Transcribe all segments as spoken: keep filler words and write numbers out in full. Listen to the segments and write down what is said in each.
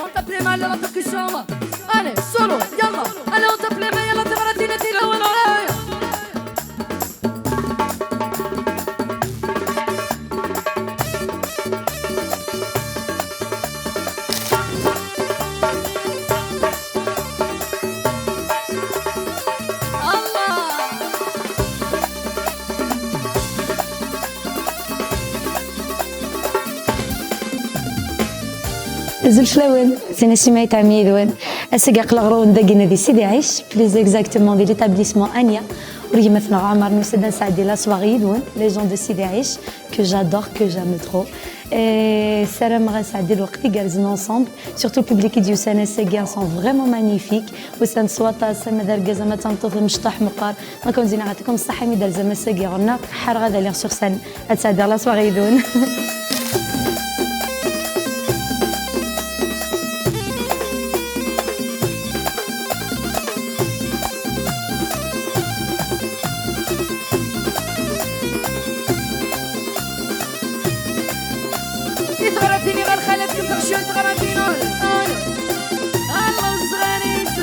On tape les mains, la percussion. Allez, solo, yalla. Allez, on tape les mains, yalla, t'es malade, t'es là, ouais, ouais, ouais. Azul fell-awen, d Nasima ay tɛemmi yid-wen. Ass-agi aql-aɣ ɣur-wen dagi di Sidi Ɛic, plus exactement di l'établissement Ania. Ur gma-tneɣ Ɛmar, nusa-d ad nesɛeddi la soirée yid-wen, les gens de Sidi Ɛic, que j'adore, que j'aime trop. Et ssarameɣ ad nesɛeddi lweqt igerrzen ensemble. Surtout le public i d-yusan ass-agi, ils sont vraiment magnifiques. Usan-d s waṭas, ama d argaz ama d tameṭṭut, mecṭuḥ meqqar. Donc, on dit, يعطيكم الصحة, mi d-terzam ass-agi ɣur-neɣ, ḥareɣ ad aliɣ sur scène, ad sɛeddiɣ la soirée yid-wen. I teɣratin i ɣer xalat-kem teɣciwt teɣratin. Alla ṣṣɣar-is.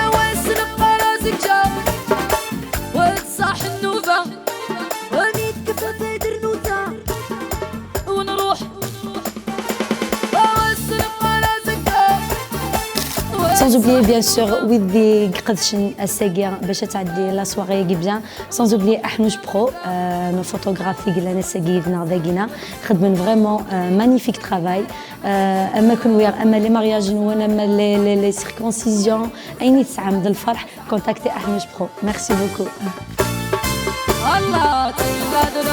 Awas neqqar azekka, wa d ṣṣaḥ nnuba, wa mi tkeffa tadernut-a, ونروح. Sans oublier, bien sûr, wid i iqedcen ass-agi bac ad tɛeddi la soirée-agi bien. Sans oublier Aḥnuc Pro, euh, nos photographes i yellan ass-agi yid-neɣ dagina. Xedmen vraiment, euh, magnifique travail. Euh, ama kenwi, ama les mariages-nwen, ama les, les, les circoncisions, ayen i tesɛam d lferḥ, contactez Aḥnuc Pro. Merci beaucoup. الله تبارك